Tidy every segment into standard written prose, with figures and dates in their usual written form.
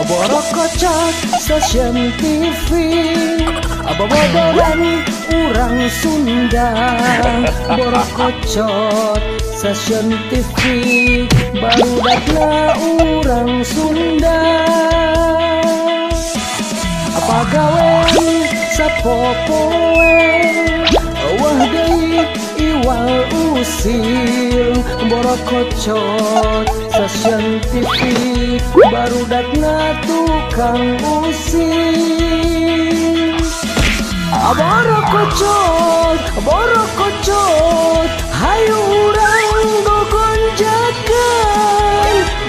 Borokocot Station TV, bobodoran urang Sunda. Borokocot Station TV, barudakna urang Sunda. Pagawean sapopoe, wah deui iwal usil. Borokocot Station TV, barudakna tukang usil. Borokocot, borokocot, hayu urang gogonjakan.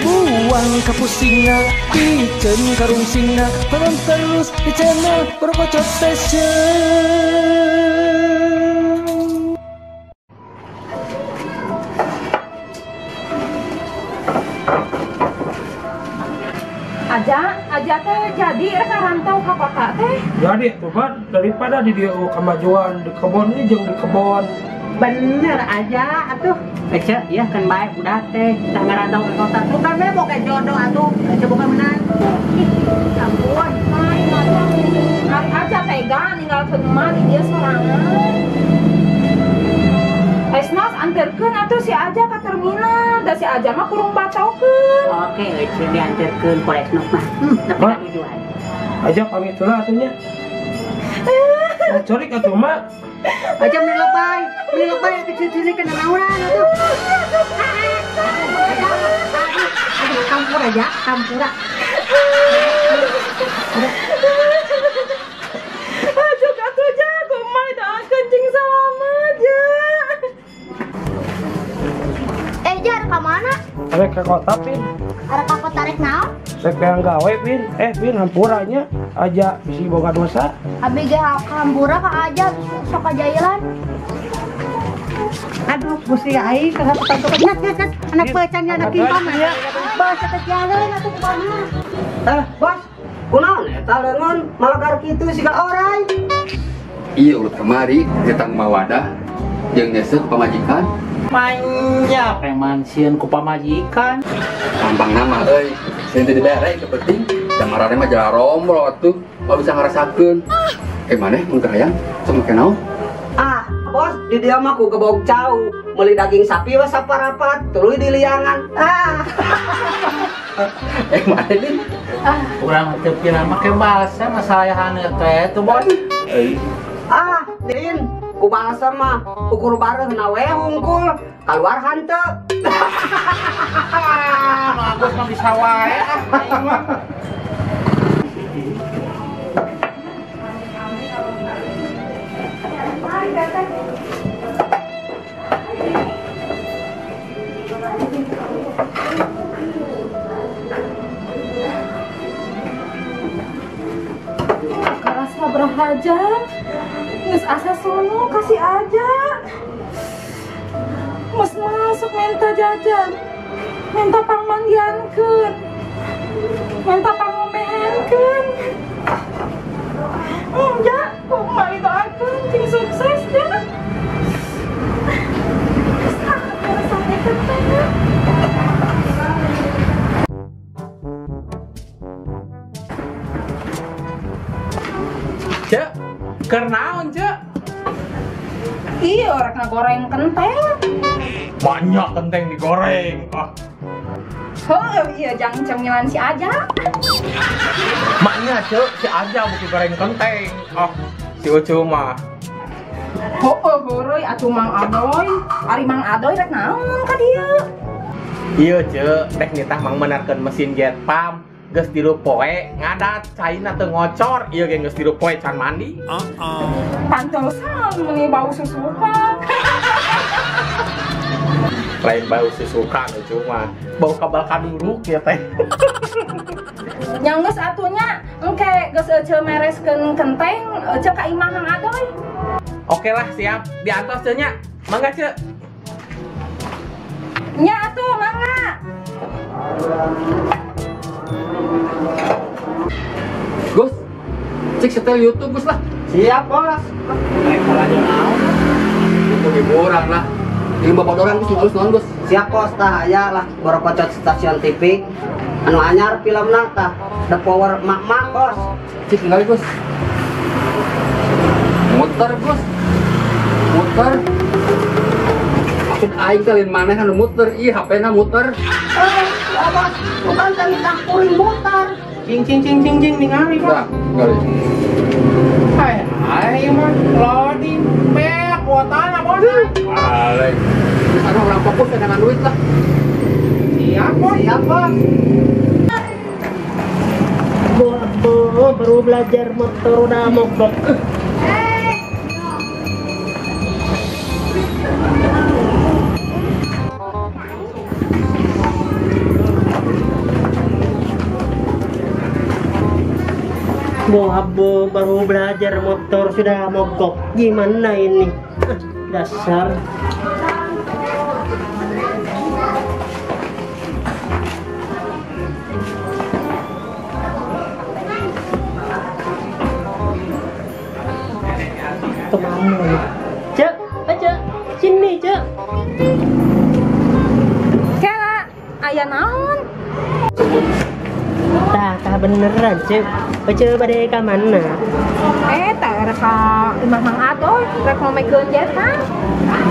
Buang kapusingna, piceun karungsingna, tonton terus di channel Borokocot Station. Aja teh jadi rek rantau ka kota teh. Jadi tuh kan daripada di dieu kemajuan di kebon ini jeung di kebon. Bener aja atuh. Ece, ya kan bae budak teh tah ngarantau ke kota. Bukan we boga jodoh atuh, ece boga menantu. Ih, ampun. Lain atuh. Ari aja tega ninggalkeun emak di dieu sorangan. Esnas anterkeun atuh si Aja ka terminal, da si Aja mah kurung batokeun. Oke, ece dianterkeun ku Esnas mah. Tapi ka tujuan. Aja pamit heula atuh nya. Oh, corik atuh mak. Aja meni lebay kecil-kecil kana naonan atuh. Aduh, kampur aja, kampura. Aduh, atuh ja, kumaha doakeun cing salamet ja. Jar, ka mana? Arek ka kota, Pin. Arek ka kota rek naon? Rek yang gawe, Pin. Pin, hampura nya aja bisi boga dosa. Abi ge hampura ka aja sok kajailan. Aduh, Gusti aing kahapetan tuh. Anak pecan anak kimpam ya. Bos teh jalan atuh kumaha? Bos, kunaon eta leungeun malagar kitu siga orai. Iya ulut kemari ditang mawadah jeung nyeseuh pamajikan. Manya preman sieun ku pamajikan. Gampang nama euy, sieun teu dibere kepenting da marane mah jala rombol atuh, moal bisa ngarasakeun. Maneh mun keur hayang sok make naon? Ah, bos, di dieu mah ku gebog cau, meuli daging sapi we saparapat, tuluy diliangan. Ah. Maneh din? Ah, urang teu pira make balsa masalah haneut teh tuh, Bos. Ah, din, ku balsa mah ukur bareuhna we hungkul, kaluar hanteu. Bagus mah bisa wae ah. Karasa berhaja, geus asa sono kasih aja. Mas masuk minta jajan, minta pangmandiankeun, minta pangombehankeun. Ja, kumaha doakeun cing sukses ja. Cek, keur naon, Cek? Iya, rek ngagoreng kenteng. Banyak kenteng digoreng. Ah. Oh, iya jang cemilan si Aja. Maknya, Cek, si Aja bukan goreng kenteng. Ah, si Ucu mah. Oh, heureuy atuh Mang Adoy. Ari Mang Adoy rek naon ka dieu? Iya, Cek, teh nitah mang meunarkeun mesin jet pump. Geus tilu poe ngadat caina teu ngocor, ieu ge geus tilu poe can mandi. Pantesan meuni bau susukan. Lain bau susukan cuma bau kabal kaduruk ya teh. Nya geus atuh nya engke geus ece mereskeun kenteng ece ka imah Mang Adoy. Oke lah, siap. Diantos ce nya. Mangga ce. Nya atuh mangga. Gus, cek setel YouTube Gus lah. Siap bos. Itu hiburan lah. Ini bapak orang Gus, halus naon Gus. Siap bos, tah aya lah Borokocot Stasiun TV. Anu anyar filmna tah The Power Mak-mak bos. Cik tinggal Gus. Muter Gus. Muter. Maksud aing teh lain maneh anu muter, ieu HP-na muter. Bos, bukan teh kuring muter. Cing cing cing cing cing ningali bos. Nah, ningali. Hai, hai mah loading back kuotana bos. Balik. Terus anu orang fokus dengan duit lah. Siap bos. Siap bos. Bo, baru belajar motor udah mogok. Bo, baru belajar motor sudah mogok. Gimana ini? Dasar. Kemana ya? Cek, cek, sini cek. Kela, aya naon? Tah, tah beneran cek. Cek bade ka mana? Tah rek ka imah Mang Adoy, rek ngomekeun jeta.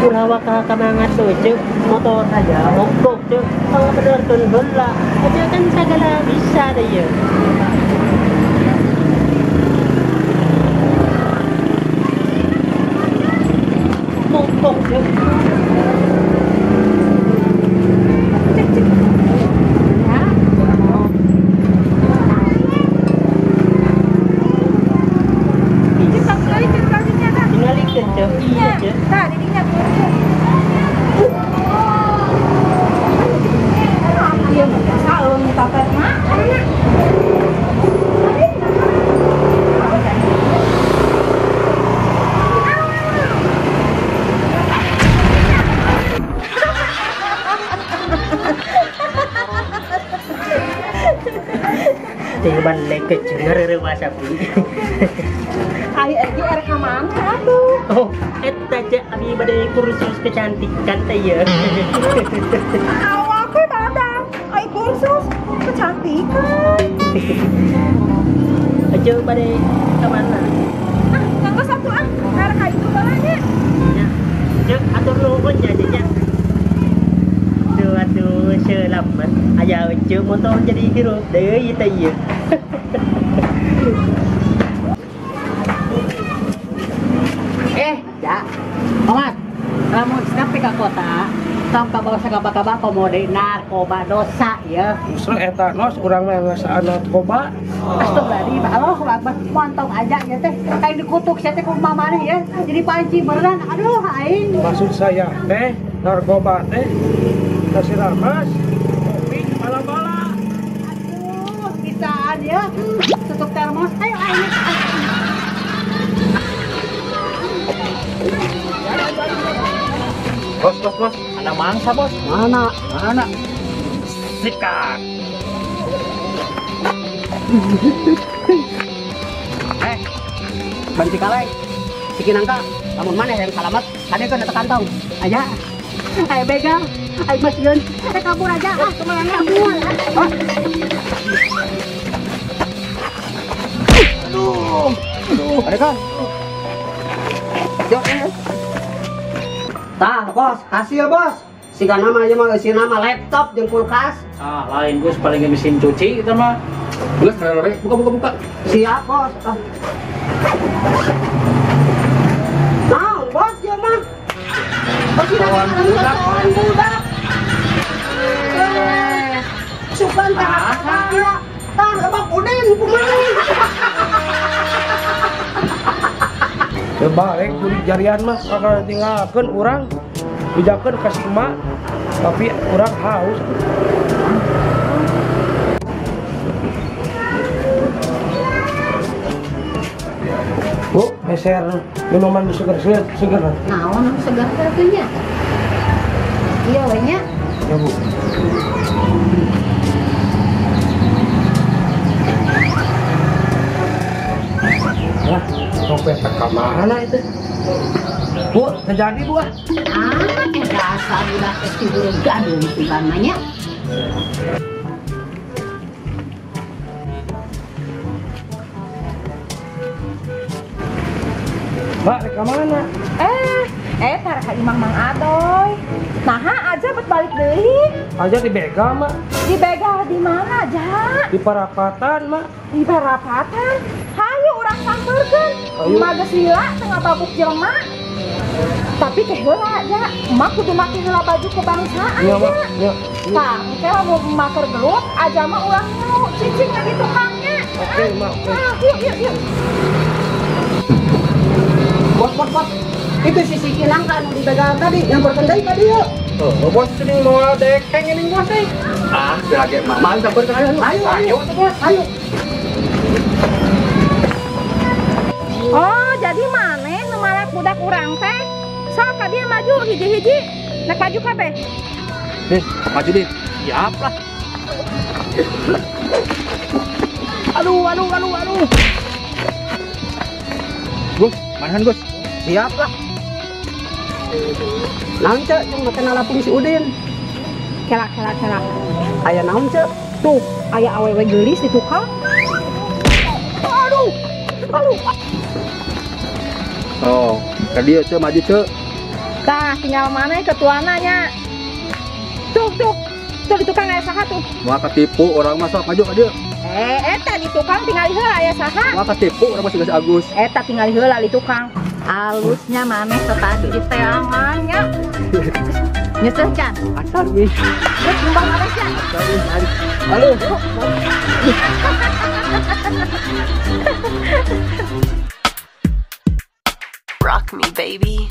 Ulah waka ka Mang Adoy cek, motor aja mogok cek. Kalau benerkeun heula, cek kan sagala bisa deh ya. Mogok cek. Cek cek. Ya. Iya, cek. Tah, didinya turun. Iya, biasa eueung tapet mah. Teh balik ke cengar reuwas api. Ai egi erek ka mana atuh? Oh, eta cek abi bade kursus kecantikan teh ya. Awak we badan, ai kursus kecantikan. Aja bade ka mana? Ah, nganggo satu ah, erek ka itu bae nya. Ya. Cek atur nuhun nya nya. Aduh, aduh, selamat. Aya cek motor jadi hirup deui teh ieu. Ya, Omat, lamun sampai ke kota, tanpa bawa sakaba-kaba komode narkoba dosa ya. Justru eta nos urang mah ngasaan narkoba. Astagfirullahaladzim, Allah Akbar, montong aja ya teh, kayak dikutuk saya teh ku mamane ya, jadi panci beneran, aduh aing. Maksud saya teh narkoba teh nasi rames, kopi, bala-bala. Aduh, bisaan ya, tutup termos, ayo aing. Bos, bos, bos, ada mangsa bos. Mana? Mana? Sikat. Banci kaleng, siki nangka, lamun maneh yang salamat, kadekeun eta kantong. Aya, aya begal, aya masieun, aya kabur aja. Ah, kemana kabur? Ah. Aduh, aduh, kadekeun. Yo, Tah, bos, hasil bos. Siga nama ieu mah eusina mah laptop jeung kulkas. Ah, lain Gus paling mesin cuci itu mah. Geus rere, buka buka buka. Siap, bos. Ah. Naon, bos ieu mah? Bos ieu mah budak. Sugan tah. Tah lebak udin kumaha. Balik kulit jarian mah kakak tinggalkan urang bijakeun ka si emak tapi urang haus. Bu, meser minuman seger seger. Naon seger teh nya? Iya we nya. Ya, Bu. Lah, dompet ka mana itu? Bu, terjadi Bu ah. Ah, dasar budak teh tidur gadung pisan mah nya. Mbak, rek ka mana? Eta rek ka imah Mang Adoy. Naha aja bet balik deui. Aja dibegal, Mak. Dibegal di mana, Ja? Di parapatan, Mak. Di parapatan? Hayu urang sampeurkeun. Emak geus lila teu ngababuk jelema. Tapi ke heula, Ja. Emak kudu make heula baju kebangsaan, Iya, Mak. Ja. Iya. Tah, engke lamun emak keur gelut, aja mah ulah ngeluh cicing di tukangnya. Oke, Mak. Ah, yuk, yuk, yuk. Bos, bos, bos. Itu sisi kinangka anu dibegal tadi, nyamperkeun deui ka dieu. Oh, bos sering mau dekeng ini bos eh. Ah, lagi mak, mak sampeurkeun ayo. Ayo, ayo, bos, ayo. Oh, jadi maneh nu malak budak urang teh? Sok ka dieu maju hiji-hiji. Nek maju kabeh. Nih, maju nih. Siap lah. Aduh, aduh, aduh, aduh. Gus, manahan Gus. Siap lah. Naon cek, yang makan nalapung si Udin. Kela, kela, kela. Aya naon cek? Tuh, aya awewe geulis di tukang. Aduh, aduh. Oh, ka dieu cek maju cek. Tah, tinggal mana ketuana nya. Tuh, tuh. Tuh di tukang aya saha tuh. Moal katipu orang mah sok maju ka dieu. Eta di tukang tinggal heula aya saha. Moal katipu urang mah si Agus. Eta tinggal heula di tukang. Alusnya maneh tetadi di teangannya. Nyeseh can. Asar wih. Geus nyumbang maneh can. Halo. Rock me, baby.